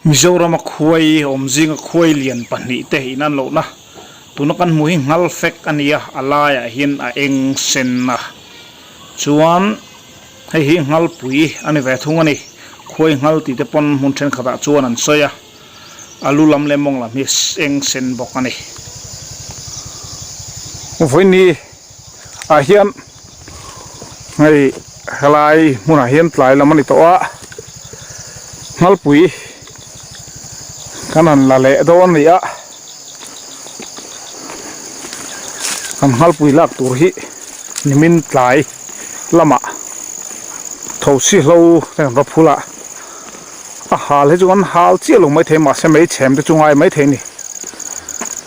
Mizorama khuai awm zinga khuai lian pahnih te in an lohna tuna kan hmuh hi nghal fek a ni a, a laiah hian a eng sen a chuan hei hi nghalpui a ni ve thung a ni. Khuai nghal tih te pawn hmun thenkhatah chuan an sawi a, a lu lam leh mawng lam hi eng sen bawk a ni. Vawiini ah hian hei helai hmunah hian tlai lam a ni tawh a, nghalpui kan han la leh dawn a ni a, kan nghalpui lak tur hi nimin tlai lamah thosi hlo te kan va phul a, a hal hi chu kan hal chiah lo maithei mahse meichhem te chu ngai maithei a ni.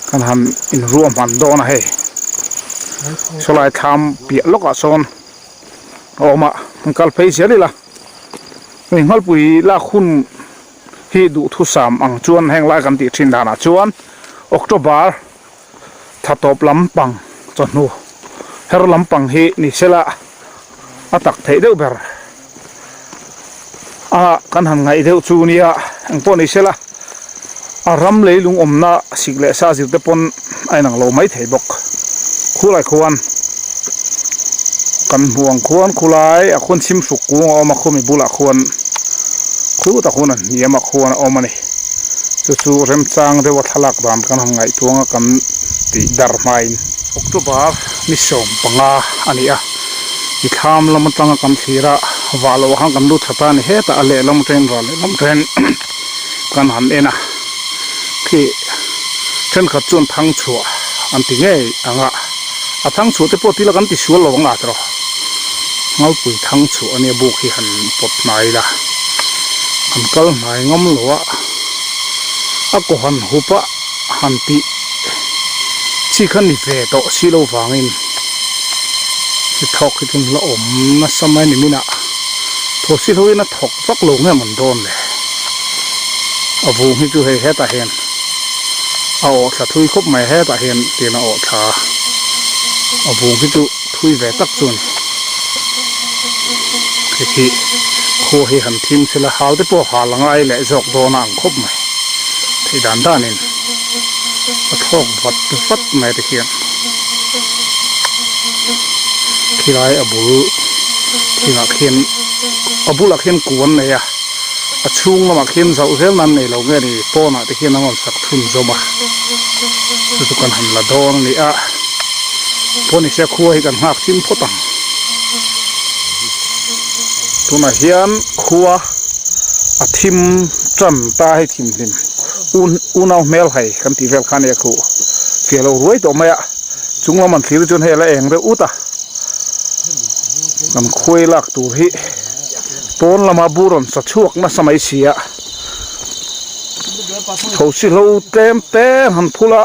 Kan han inruahman dawn a hei sawlai thlam piah lawkah sawn a awm a an kal phei zel ila hei nghalpui lak hun hi duhthusam ang chuan heng lai kan tih thin danah chuan October tha tawp lampang chawhnu her lampang hi ni sela a tak theih deuh ber a kan han ngaih deuh chu nia engpawh ni sela a ram leilung awmna sik leh sa zir te pawn a inang lo mai thei bawk khulai khuan kan hmuh ang khuan khulai a khuan chhim hruk kung a awm a khumi bulah khuan khutah khuan a hniam ah khuan a awm a ni chu chu remchang deuh a thlalak dan kan han ngaihtuang a kan tih dar hmain October ni 15 a ni a. I thlam lam atanga kan thlir a, vah loh khan kan lut that a ni hetah a lehlam atangin ral lehlam atangin kan han en a, khi thenkhat chuan thang chhuah an ti ngei ang a, a thang chhuah te pawh tila kan ti sual lo ang a tawh Nghalpui thang chhuah ania buk hi han pawt hnai ila han kal hnai ngam lo a, a kaw han hup a han tih chi kha ni ve tawh si lo vangin i thawk hi chu la awm nasa mai ni minah thaw si loin a thawk vak lo nge mawn dawn le a vung hi chu hei hetah hian a awh thla thui khawp mai hetah hian tian a awh thla a vung hi chu thui ve tak chu a ni hei khi khua hi han thim sela hal te pawh hal a ngai leh zawk dawn a ang khawp mai theih dan danin a thlawk vat vat mai te khian khilai a bul thingah khian a bulah khian ku an nei a a chhung lamah khian zauh zel nan nei lo nge ni pawnah te khian an rawn sak thun zawm a chu chu kan han la dawn a ni a pawn ni se khua hi kan nghak thim phawt ang tunah hian khua a thim tan ta hei thim hlim unau hmel hai kan tih vel kha nia khuh fiah lo ruai tawh mai a chung lam an thlir chuan hei a la eng deuh ut a kan khuai lak tur hi pawn lama bur rawn sa chhuak nasa mai si a thosi hlo tlem te han phul a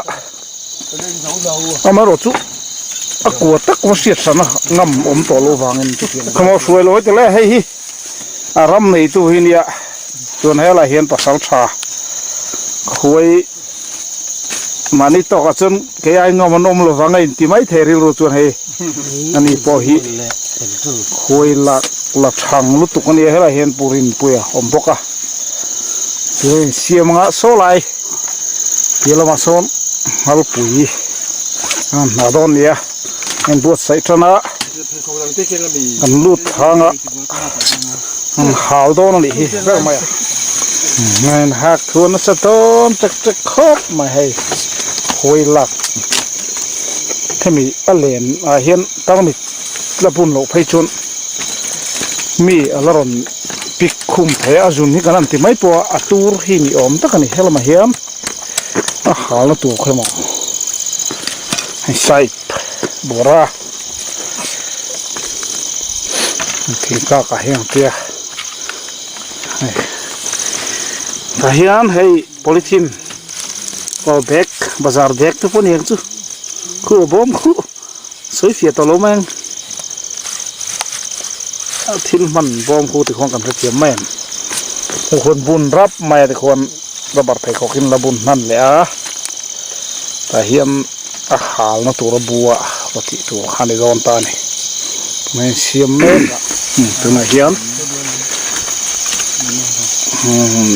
amaherawhchu a kua tak va hriat hran a ngam awm tawh loh vangin khawmaw hruai lo heti le hei hi a ram neitu hi nia chuan helaiah hian pasal tha khuai mahni tawkah chuan kei ai ngam an awm lovang a inti mai thei rilru chuan hei ani pawh hi khuai lak la thang lutuk a nia helaiah hian pu Rinpuia a awm bawk a chuan insiam anga saw lai piah lamah sawn Nghalpui a hna dawn a ni a a inbuatsaih tan a kan lut thlang a an hal dawn a nih hi ber mai a an hak thu a nasa dawn tek tek khawp mai hei khawi lak hemi a len ah hian tarmit la bun loh phei chuan mi a la rawn pik khum thei a a zun hi kan han ti mai pawh a a tur hi ni awm tak a ni helamah hian a halna tur khaw emaw hei side bawr a. Thingkak ah hian tia hei tah hian hei polythene aw bag bazar bag te pawh a ni ang chu khu a bawm khu sawi fiah tawh lo mai ang a thil hman bawm khu tikhuan kan hrethiam mai ang huan bun rap mai a tikhuan rubber pheikhawk in la bun hman leh a tah hian. A halna tur a bu a va tih tur kha a ni dawn ta a ni tunah hian siam mek a tunah hian umm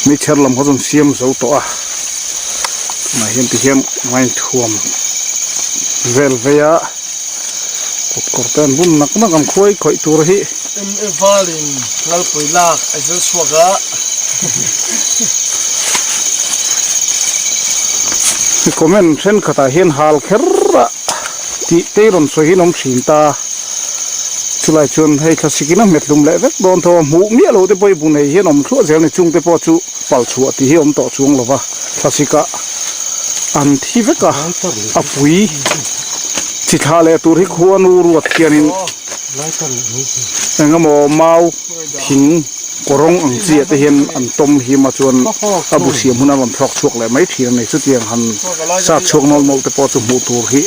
Meichher lam kha chu an siam zo tawh a tunah hian ti hian a inthuam vel vei a kut kawr te an bun nak nak ang khuai khawih tur hi. M Valin Lalpui lak a zir chhuak a. Comment thenkhatah hian hal kher a tih te i rawn sawi hi an awm thin ta. Chulai chuan hei thlasikin a hmet hlum leh vek dawn tho a, hmuh miah loh te pawh i bu nei hian awm thluah zel a ni. Chung te pawh chu pal chhuah tih hi a awm tawh chuang lo va, thlasikah an thi vek a, a pui chi thla leh tur hi khuanu ruat hianin eng emaw mau thing kawrawng ang chi ah te hian an tawm him a chuan a bu siam hun a rawn thlawk chhuak leh mai thin a ni. Chutiang han sat chhuak nawlh nawlh te pawh chu hmuh tur hi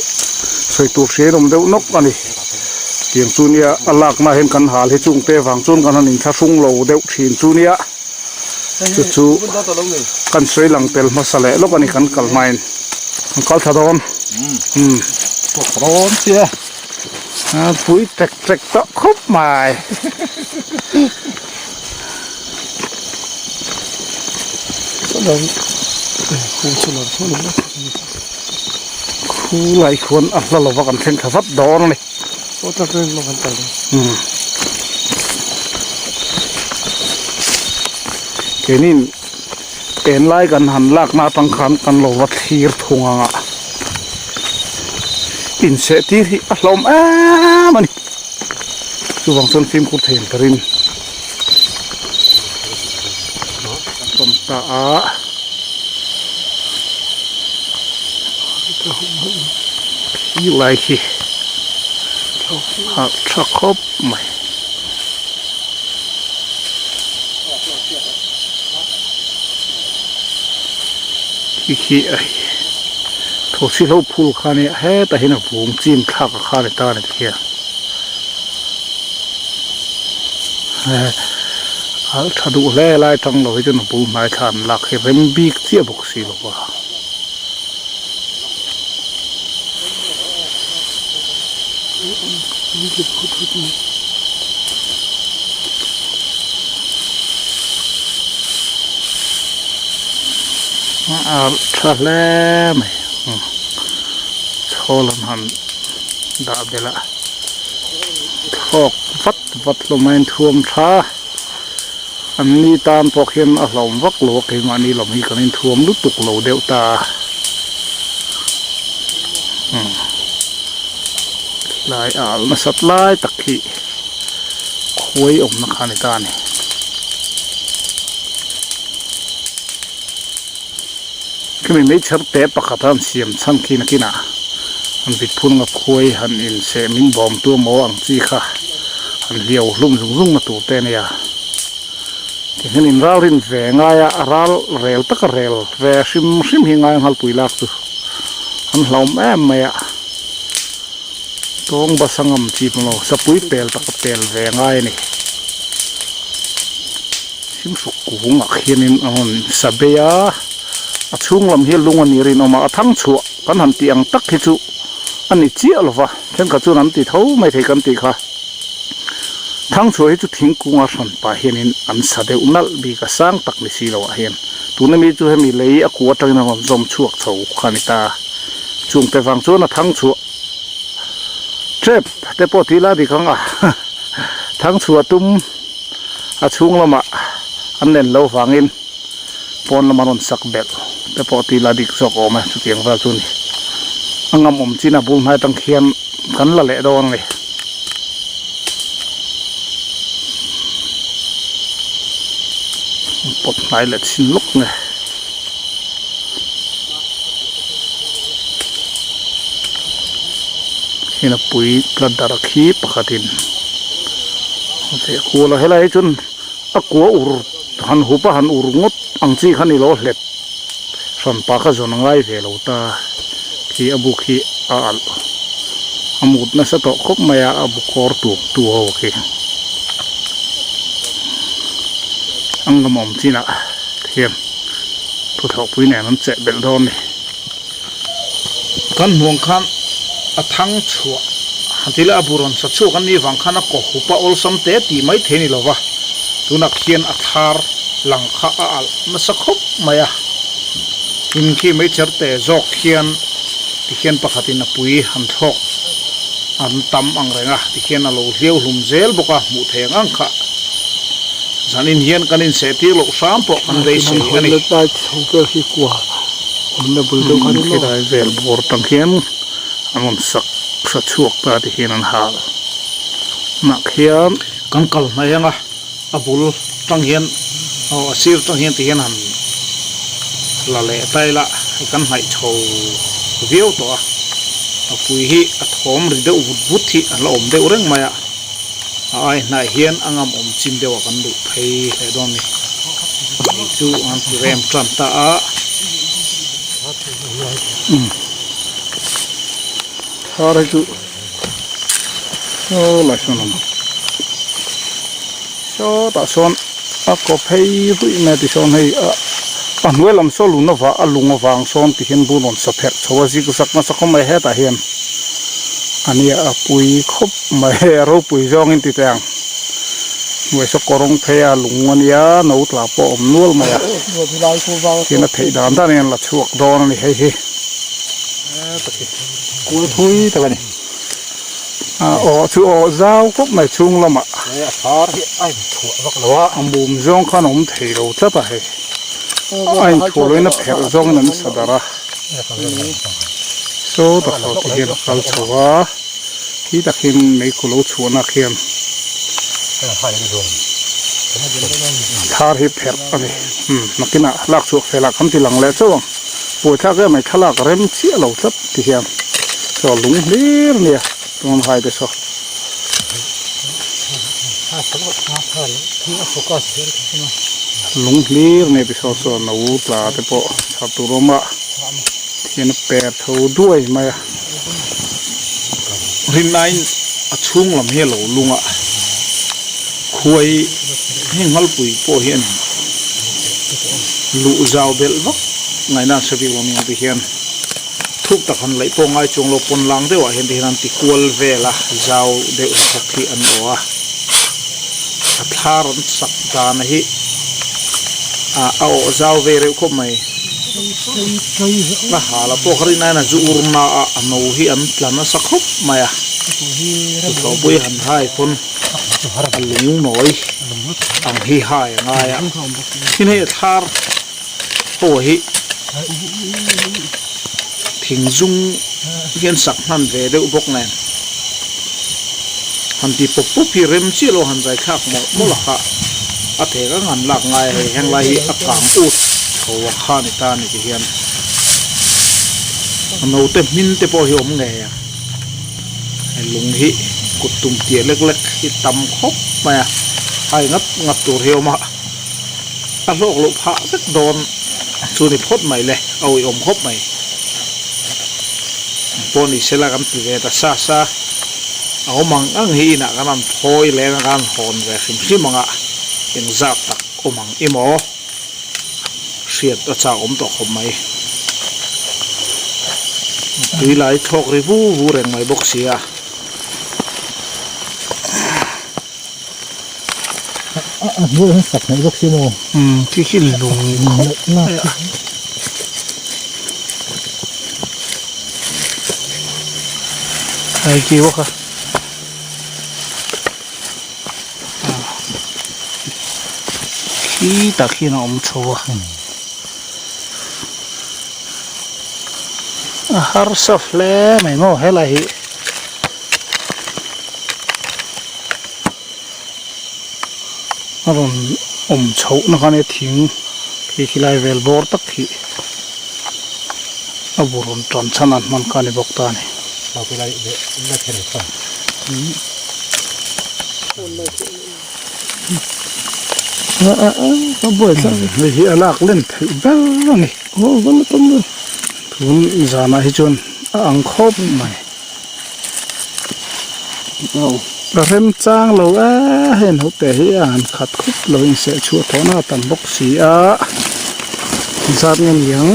sawi tur hriat awm deuh nawk a ni. Tiang chu nia a lakna hian kan hal hi chung te vang chuan kan han inthlahrung lo deuh thin chu nia chu chu kan sawi lang tel hmasa leh lawk a ni kan kal hmain kan kal thla dawn umm dawn sia a pui tek tek tawh khawp mai. Khulai khuan a hla lova kan thleng thla vat dawn a ni. Keinin pen lai kan han lakna atang khan kan lo va thlir thung ang a, inseh tir hi a hlawm em a ni. Chuvang chuan fimkhur thei ang tarin kan rawn ta a. Khi lai khi a tha khawp mai. Khi khi a thosi hlo phul kha nia hetah hian a vung chim thlak a kha ni ta a ni tikhian. Alh tha duh hle lai tang lo hi chuan a bul hnai thla an lak hi rem bik chiah bawk si lo va. Alh tha hle mai chhawl an han dah belh a. Thawk vat vat hlawm a inthuam tha an ni tan pawh khian a hlawm vak lo a keimahni lam hi kan inthuam lutuk lo deuh ta a umm tlai al nasat lai tak hi khuai awmna kha a ni ta a ni. Khemi meichher te pakhat a an siam chhan khi nakinah an bit phun nga khuai han inseh min bawm tu emaw ang chi kha han hliau hlum zung zung na tur te a nia. Tihian in ral rin ve ngai a, a ral rel taka rel ve hrim hrim hi ngai nghalpui lak chu an hlauhawm em mai a. Tawng basa ngam chi hmu lo, sapui pel taka pel ve ngai a ni. Thinghruk kungah khianin a rawn sa bei a, a chhung lam hi lung a ni rinawm a, a thang chhuah kan han tih ang tak hi chu a ni chiah lo va, thenkhat chuan an ti tho mai thei kan tih kha. Thang chhuah hi chu thingkunga hran pah hianin an sa deuh nalh bik a, sang tak ni si loah hian. Tuna mi chu hemi lei a kua atangin a rawn zawm chhuak chho kha a ni ta. Chungte vang chuan a thang chhuah tep te pawh tih la dik ang a, thang chhuah tum a chhung lamah an len lo vangin pawn lama rawn sak belh te pawh tih la dik zawk awm e chutiang vel chu a ni. A ngam awm chin a bul hnai atang khian kan la leh dawn a ni. Pawt hnai leh chhin lawk nge. Heng a pui tla dar khi pakhatin a veh kual a helai hi chuan a kua ur han hup a han ur ngawt ang chi kha ni lo hlet hran pa kha zawn a ngai ve lo ta khi a buk hi a alh a mut nasa tawh khawp mai a a bu kawr tu tu ho khi ang lam awm chinah hian Thuthlawhpui nen an cheh belh dawn a ni. Kan hmuang khan a thang chhuah han ti leh a bu rawn sa chhuak an nih vang khan a kaw hup a awlsam te tih mai thei a ni lo va, tunah khian a thar. Lang kha a alh nasa khawp mai a, tin khi meichher te zawk hian tikhian pakhatin a pui han thlawk an tam ang reng a, tikhian a lo hliau hlum zel bawk a, hmuh thei ang ang kha zanin hian kan inseh tir loh hram pawh kan beisei a ni. Khilai vel bawr tang hian an rawn sak hra chhuak ta tikhian an hal nak hian kan kal hnai ang a. A bul tang hian aw a sir tang hian ti hian han la leh ta ila hei kan hnaih chho viau tawh a a pui hi a thawm ri deuh vut vut hi a la awm deuh reng mai a a ai hnai hian a ngam awm chin deuh a kan duh phei hle dawn a ni hei chu an ti rem tan ta a umm thar hi chu. Saw lai sawn awm sawtah sawn a kaw phei ruih mai a tisawn hei a a hnuai lam saw lun avang a lung avang sawn ti hian bul rawn sa pherh chho a zik zak nasa khawp mai hetah hian a nia a pui khawp mai hei a ropui zawngin ti teh ang hnuai saw kawrawng phei a lung a nia no tla pawh a awm nual mai a tin a theih dan dan hian la chhuak dawn a ni hei hi. Kual thui tak a ni. A aw chu aw zau khawp mai chhung lamah. He a thar hi a inthuah vak lo a. A mum zawng khan a awm thei lo tlat a hei. A inthuah loin a pherh zawngin an sa darh a. Saw tak ho te hian a kal chho a. Khi tak hian meikhu lo chhuahna khian thar hi pherh a ni. Umm nakinah lak chhuah felah kan ti lang leh chauh ang. Buaithlak em mai thlalak rem chiah lo tlat ti hian saw lung hlir a nia tun hai te saw. Lung hlir a nia ti saw saw no tla te pawh chhar tur awm a thian a per tho duai mai a. Rinnain a chhung lam hi a lo lung a khuai heng ngalpui pawh hian luh zau belh vak ngaihna an hre bik lo nia ti hian thuk tak han laih pawh ngai chuang lo pawn lang deuh ah hian ti hian an ti kual vel a zau deuh thawk hi an aw a a thlar an sak dan hi a awh zau ve reuh khawp mai. A hala pawh kha rin aiin a zu ur na a a no hi an tla nasa khawp mai a tuthlawhpui han hai pawn a lung nawi ang hi hai a ngai a tin hei a thlar ho hi thing zum hian sak hman ve deuh bawk nen han ti pawp pawp hi rem chiah lo han zai thlak mawlh mawlh a kha a thek ang han lak ngai a hei heng lai hi a kang ut chho a kha ni ta ni ti hian a naute hmin te pawh hi awm ngei ang hei lung hi kut tum tia lek lek hi tam khawp mai a hai ngat ngat tur hi a awm a a hlawk loh phah vek dawn chu ni phawt mai le a uiawm khawp mai pawh ni sela kan ti ve ta sa sa a awm ang ang hi inah kan han phawi leng a kan hawn ve hrim hrim ang a engzat tak awm ang i maw hriat a chak awm tawh khawp mai tui lai thlawk ri vu vu reng mai bawk si a. A hnuaiah hian sak hnaih bawk si maw? Umm khi khi lung khawp mai a. Ai ki bawk a. Khi tak hian a awm chho a. A harsa hle mai maw helai hi. A rawn awm chhoh na kha nia thing khi khilai vel bawr tak hi a bu rawn tan chhan an hman kha a ni bawk ta a ni. Hei hi a lak len theih ber a ni tun zanah hi chuan a ang khawp mai. Ka remchang lo a hei naute hi a han khat khup lo in seh chhuah tawh na a tam bawk si a zat nge niang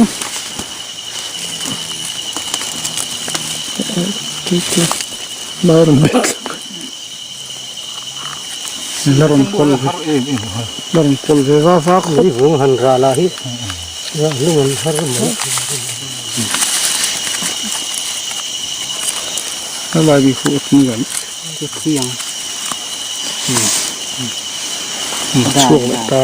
La rawn kawl ve la rawn kawl ve va va khawp. Ni vung han rah lah hi rah lung an har mai. Helai mi khu a ni kan. Thiang. Chhuak leh ta.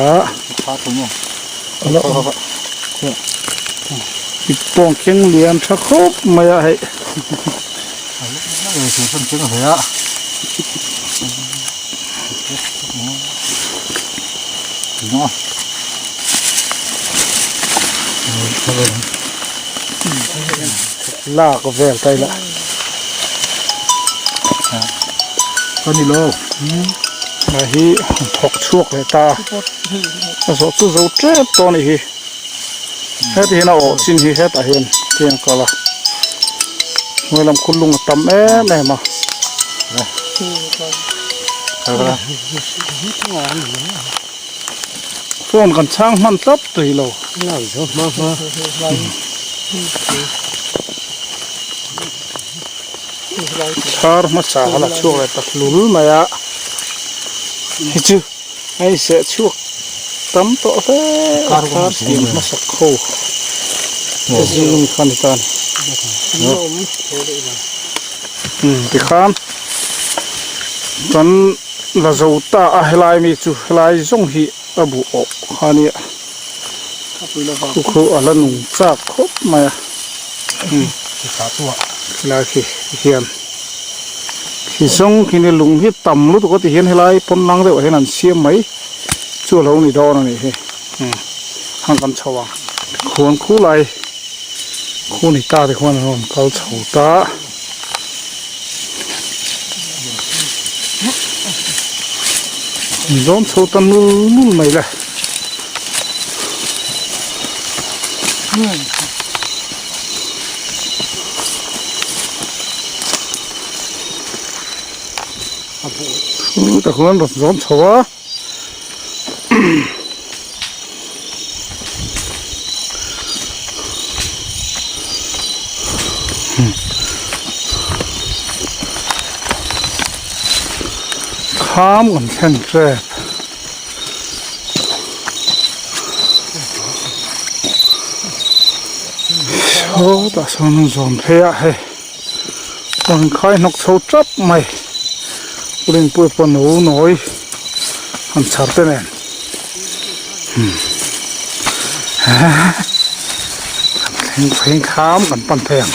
I pawng keng lian tha khawp mai a hei. Lak vel ta ila. A hi thawk chhuak leh ta a zawh chu zo tep tawh a nih hi heti hian a awh chin hi hetah hian tiang kal a hnuai lam khu lung a tam em em a. Phone kan chhang hman tlat tui lo. Chhar hmasa kha la chhuak leh ta hlul mai a hi chu hei seh chhuak tam tawh hle a chhar siam hmasa kho te zing kha ni ta a ni tikhan kan la zo ta a helai mi chu helai zawng hi a buh awh kha a nia khu khu a la nung chak khawp mai a helai khi hian khi zawng khi ni lung hi tam lutuk a ti hian helai pawn lang deuh ah hian an siam mai chu a lo ni dawn a nih hi hang kan chho ang khuan khu lai khu ni ta te khuan an rawn kal chho ta. Zawm chho ta nul nul mai le. Tah khuan rawn zawm chho a. Kham kan thlen tep. Sawtah sawn an zawm phei a hei rawn khai hnawk chho tap mai rinpuii pawh no nawi han chhar te nen kan thleng phei kham kan pan phei ang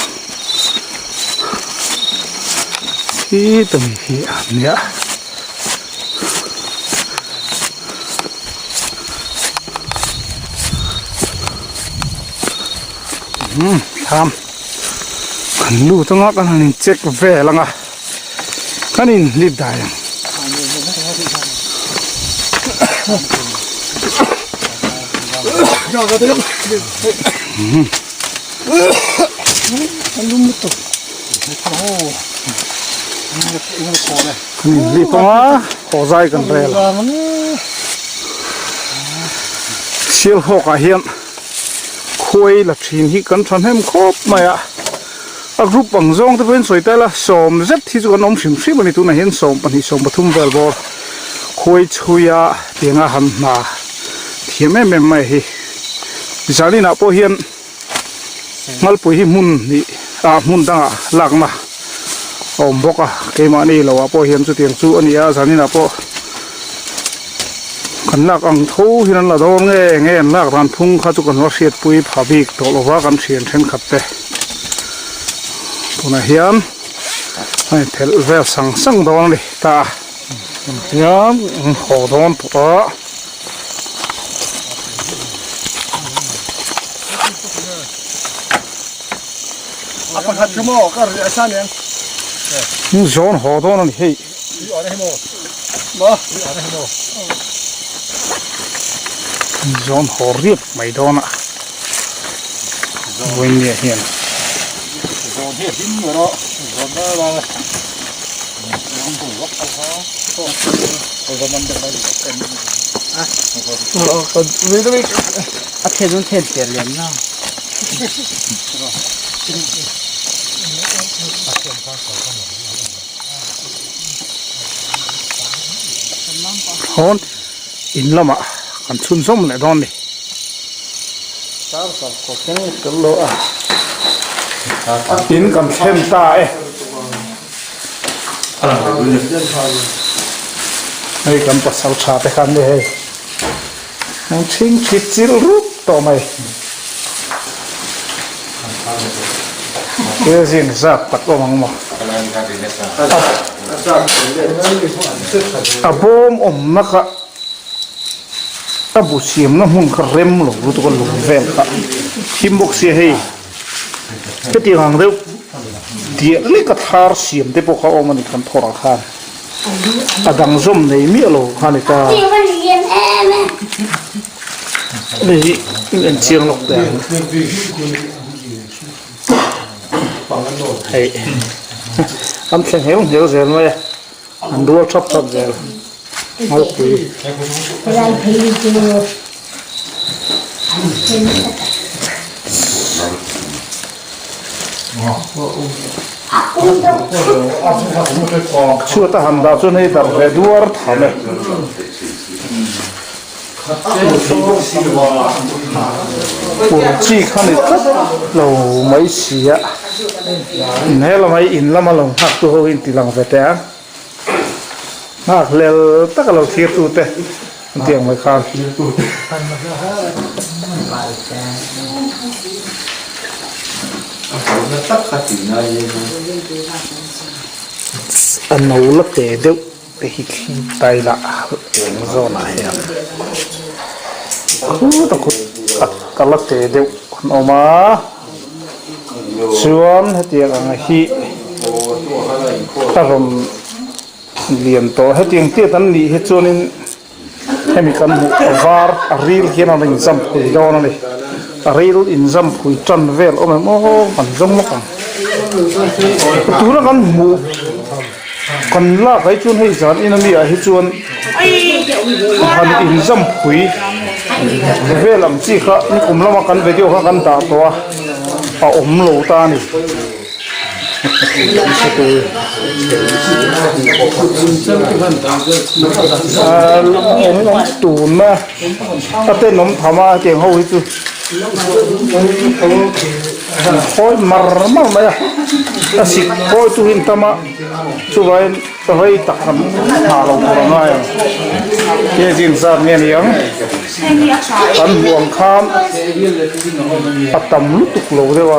khi tumi khi a nia. Umm tham kan lut anga kan han in check vel anga kan in hlip dai ang. Kan in hlip anga haw zai kan rel ang. Sialhawk ah hian khuai la thin hi kan thahnem khawp mai a a group ang zawng te pawhin sawi ta ila sawm zet hi chu kan awm hrim hrim a ni tunah hian sawm pahnih sawm pathum vel bawr khuai chhui a tianga han hna thiam em em mai hi zanin ah pawh hian Ngalpui hi hmun hnih ah hmun dangah lakna a awm bawk a keimahni lo ah pawh hian chutiang chu a ni a zanin ah pawh kan lak ang tho hian an la dawn nge nge an lak dan phung kha chu kan la hriatpui pha bik tawh lo va kan thian thenkhat te tunah hian a inphelh vel sang sang dawn a ni ta hian an haw dawn tawh a. Zawn haw dawn a ni hei. Zawn haw riap mai dawn a vawinia hian. A then an then per lem na. Hawn in lamah kan chhunzawm leh dawn a ni. In kan thlen ta e. Hei kan pasal tha te khan ni hei. An thing thi chil rup tawh mai. Thil zing zat tak awm ang maw? A bawm awmna kha a bu siamna hmun kha rem lo lutuk a lung vel kha thim bawk sia hei hetiang ang deuh diah lek a thar siam te pawh kha a awm a ni kan thawrah khan. A dang zawm nei miah lo kha ni ta. Hei hi en chiang lawk teh ang. Hei an thleng heuh heuh zel mai a, an rual thap thap zel. Ngawpui. Chhuat a han dah chuan hei darh ve duar tham e. Pur chi kha ni tlat lo mai si a. He lamah hi in lama lo nghak tu ho hi in ti lang ve teh ang. Nghak hlel taka lo thlir tu te an tih ang mai khan. A no la te deuh te hi thli tai lah eng zawnah hian khut a khut a la te deuh an awm a. Chuan hetiang ang hi a rawn lian tawh hetiang tiat an nih hi chuanin hemi kan hmuh a var a ril hian a rawn inzam phui dawn a ni a ril inzam phui tan vel awm em aw kan zawng lawk ang tuna kan hmuh kan lak ah hi chuan hei zan in ami ah hi chuan han inzam phui vel ang chi kha nikum lama kan video kha kan dah tawh a a awm lo ta a ni tuna a tenawm tham a hetiang ho hi chu khawi mar mar mai a a sik khawi tu hi an tam a chuvangin rei tak an nghah lo tur a ngai ang he zin zat nge ni ang kan hmuh ang khan a tam lutuk lo deuh a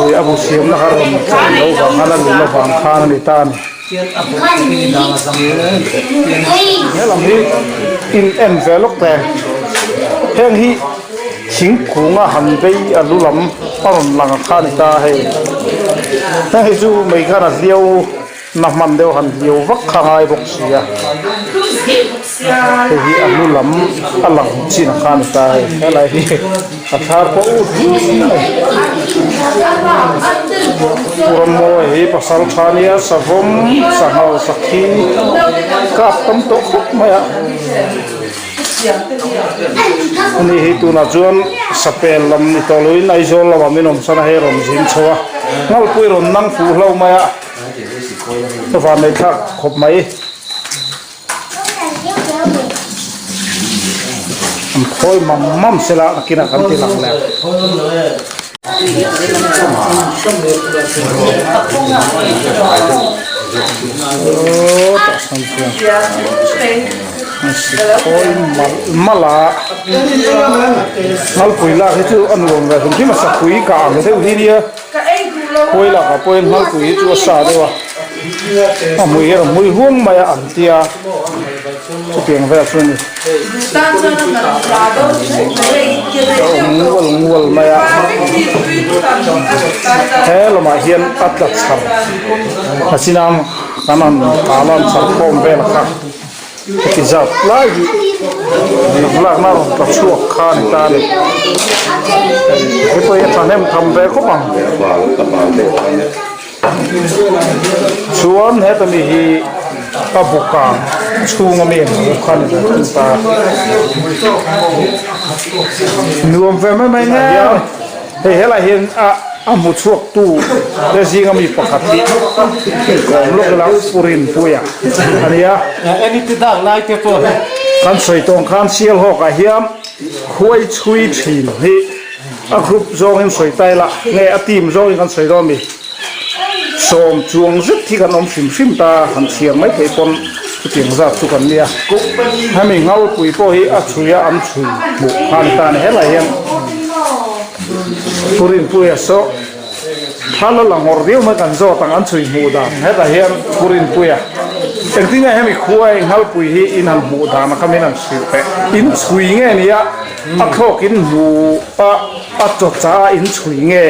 ui a bu siamna kha rawn thleng lo vang khan a lun avang khan a ni ta a ni he lam hi in en ve lawk teh heng hi. Thingkung a han bei a lu lam a rawn lang kha a ni ta hei. Hei chu mei khan a hliau na hman deuh han hliau vak kha ngai bawk si a. Hei hi a lu lam a lang chin kha a ni ta hei. Helai hi a thar pawh ut viau mai. Puramawi hi pasal tha nia savawm sanghal sakhi kap tam tawh khawp mai a. Ani hi tunah chuan sapel lam ni tawh loin Aizawl lamah min awm san a hei rawn zin chho a Nghalpui rawn nang fuh hlo mai a ka van nei thlak khawp mai an khawi mam mam sela nakinah kan ti lang leh Aw tah sawn chuan khawi malh malh a Nghalpui lak hi chu a nuam ve hrim hrim a sapui kah ang deuh hi nia khawi lakah pawhin Nghalpui hi chu a sa deuh a a hmui hi a rawn hmui huang mai a an tia chutiang vel chu a ni. A awm ngual ngual mai a he lamah hian a tla chhar a chinang kan han hal a an chhar khawm vel kha heti zat lai hi lakna rawn tla chhuak kha a ni ta a ni hei pawh hi a thahnem tham ve khawp ang. Chuan heta mi hi a buk a chhung ami ang lo kha ni ve thung ta. Nuam ve mai mai nge hei helai hian a. A hmu chhuaktu te zinga mi pakhat hi inkawm lawk ila Pu Rinpuia a nia. Kan sawi tawng khan Sialhawkah hian khuai chhui thin hi a group zawngin sawi ta ila nge a team zawngin kan sawi dawn a mi? Sawm chuang zet hi kan awm hrim hrim ta han chhiar mai theih pawn chutiang zat chu kan nia. Hemi Ngalpui pawh hi a chhui a an chhui hmuh kha a ni ta a ni helai hian. Pu Rinpuia saw thla la la ngawr viau mai kan zawt ang an chhui hmuh dan hetah hian Pu Rinpuia engtin nge hemi khuai Ngalpui hi in han hmuh dan a kha min han hrilh teh in chhui nge nia a thlawk in hmu a a chawcha a in chhui nge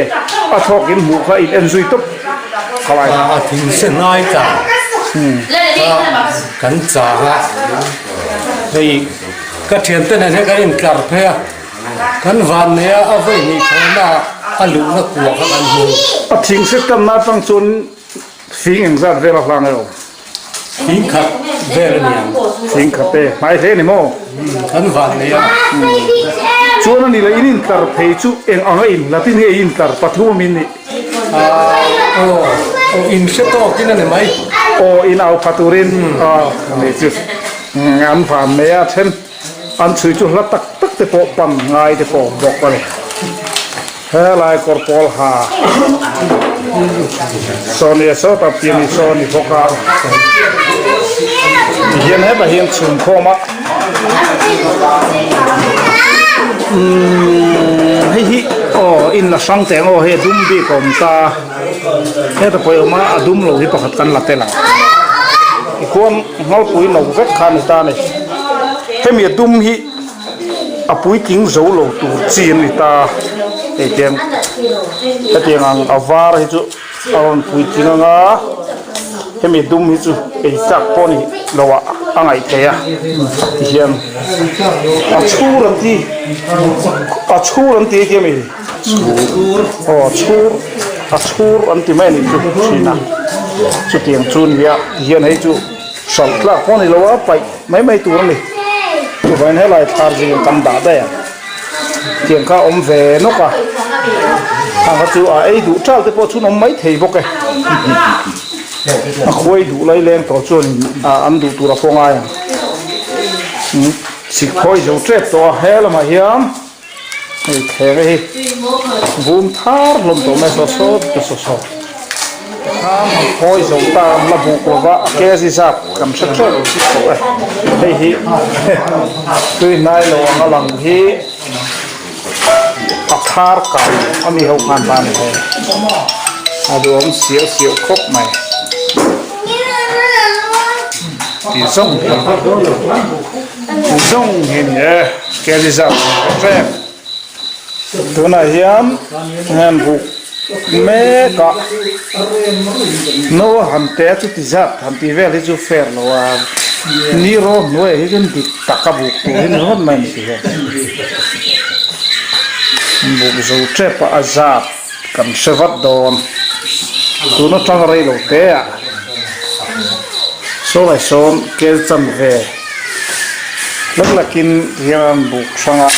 a thlawk in hmuh kha in en zui tawp khalai. A thing se ngai ta kan chang a hei ka thiante nen hian kan intlar phei a. Kan van nei a, a vawi hnih thawhna ah a luhna kua kha kan hmu. A thing set tamna atang chuan fing engzat vel a hlang emaw? Fing khat vel a ni ang. Fing khat e, hmai hle a ni maw? Kan van nei a. Chuan a ni leh in intlar phei chu eng anga inhlatin nge i intlar pathum a min nih? Aw, aw in hre tawkin a ni mai. Aw in au pha turin aw ni chu an van nei a then. An chhui chu hla tak tak te pawh pan ngai te pawh awm bawk a ni. Helai kawr pawl ha saw nia sawta pian ni saw ni bawk a tihian hetah hian chhun khawm a umm hei hi aw in la hrang teh ang aw hei a dum bik a awm ta heta pawh a awm a a dum lo hi pakhat kan la tel ang tikhuan Nghalpui no vek kha a ni ta a ni. Hemi a dum hi a puitling zo lo tur chi a ni ta. Hei tiang hetiang ang a var hi chu a rawn puitling ang a, hemi a dum hi chu ei tlak pawh a ni lo ah a ngaih theih a tihian a chhur an ti a chhur an ti a ti a mi aw a chhur a chhur an ti mai a nih chu thin a chutiang chu nia tihian hei chu hralh tlak pawh a ni lo a paih mai mai tur a ni chuvangin helai thar zing kan dah daih ang tiang kha a awm ve nawk a hang kha chu a ei duh ṭal te pawh chhun awm mai thei bawk e a khuai duh lai leng tawh chuan an duh tur a pawh ngai ang sikphawi zo ṭep tawh a he lamah hian. Hei thleng hi vum thar hlawm tawh mai saw saw ta saw saw kham ang phawi zo ta an la buk lova a ke zi zat kan hre teuh tawh e hei hi tui hnai lo ang a lang hi a thar kai a mi ho khan ta a ni hei a duhawm siau siau khawp mai tih zawng hi zawng hi a ni e. Keli zat hrep tunah hian hian buk mek a no a han te a chuti zat han tih vel hi chu fair lo a ni rawng hnuaiah hi chuan dik tak a buk tur hi ni ringawt mai a ni ti hian buk zo tep a a zat kan hre vat dawn tun atang rei lo te ah saw lai sawn kel chanve. Lak lakin hian buk hranga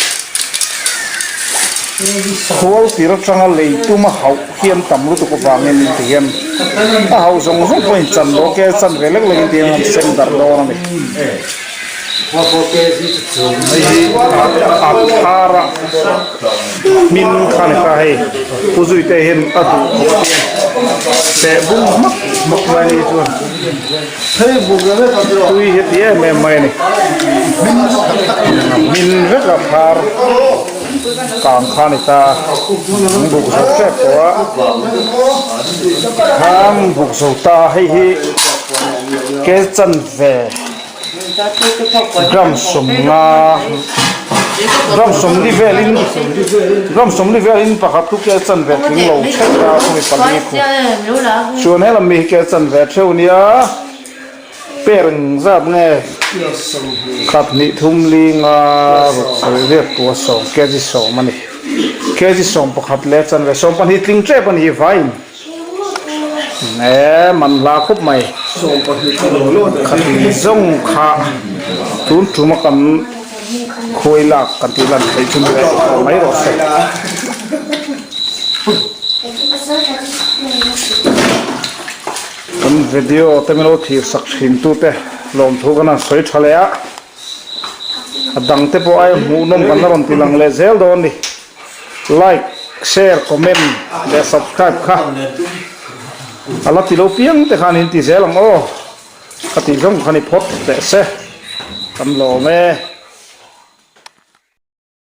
khual tir atanga lei tuma hauh hi an tam lutuk avangin ti hian a hauh zawng zawng pawh in chan dawn ke chan ve lek lekin ti hian an sem darh dawn a ni. Hei hi a thar a hmin kha ni ta hei Pu Zuite hian a duh khawp a ti a seh bung hmak hmak lai ni chuan. Tui hi ti em em mai a ni. Hmin vek a phar kang kha a ni ta. An buk zo tep tawh a. Khan buk zo ta hei hi kel chanve gram sawmnga gram sawmli velin gram sawmli velin pakhat chu kel chanve tling lo theuh a khawmi pali khu chuan helam mi hi kel chanve theuh nia per engzat nge khat hnih thum linga ruk sarih riat pua sawm kg sawm a ni kg sawm pakhat leh chanve sawm pahnih tling tep a ni vaiin. E man hla khawp mai khatin zawng kha tun tum a kan khawi lak kan tih lan theih chu ni mai rawh se. Kan video te min lo thlir sak thin tute lawmthu kan han sawi tha leh a, a dang te pawh ai hmuhnawm kan la rawn ti lang leh zel dawn a ni. Like, share, comment leh subscribe kha a la ti lo piang te khan in ti zel ang aw. Ka tih zawng kha ni phawt teh se, kan lawm e.